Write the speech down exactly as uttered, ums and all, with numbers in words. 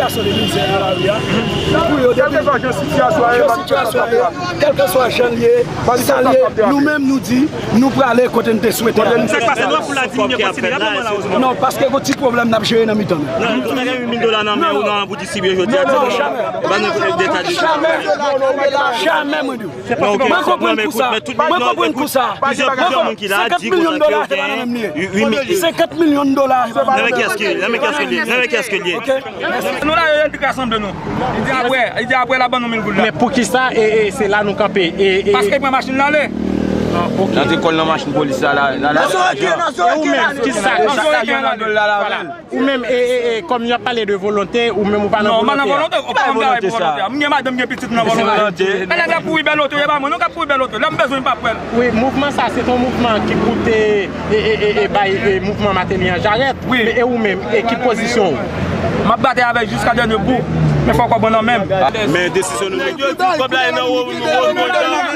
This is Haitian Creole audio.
Sitiyasyon de mizè nan lari a, pou yo depi jan sitiyasyon a ye, kèlkeswa jan l ye, sa l ye, nou menm nou di nou prale kote n te swete ale. Sa k pase nou ap pou la diminye kontinye ap moman la osi? Non, paske gon ti pwoblèm n ap jere nan mitan nou. Non, nou ta gen uit mil dola nan men ou nan pou distribiye jodi a. Non, jamè. Ban nou deta de sa. Jamè, jamè, mwen di w. Mwen konprann kou sa. Mwen konprann kou sa. Mwen konprann senkant milyon dola se pa nan menm li ye. Senkant milyon dola se pa nan menm li ye. Nou la yo di rasanble nou. Li di apre, li di apre l ap ban nou mil goud la. Men poukisa e, e, se la nou kanpe? E, e, paske pran machin l ale. Nan te kòl nan machin polis la, la, la, la. E ou menm, kisa, kisa? Ou menm, e, e, e, kòm y ap pale de volonte, ou menm ou pa nan volonte a. Non, ou pa nan volonte, ou pa nan volonte sa. Mwen gen madanm, gen pitit, mwen nan volonte. E nèg la kouri bèl oto, e pa mwen non k ap kouri bèl oto. Lè m bezwen, m pa pran l. Wi, mouvman sa, se t on mouvman ki koute, e, e, e, e, bay, e, mouvman Mateli an jarèt. Wi. Men e ou menm, e ki pozisyon ou? M ap batay avè l jiska dènye bout, men fòk w pran nan men m. Men desizyon nou pran. Yo di kòb la nan wo, wo, wo,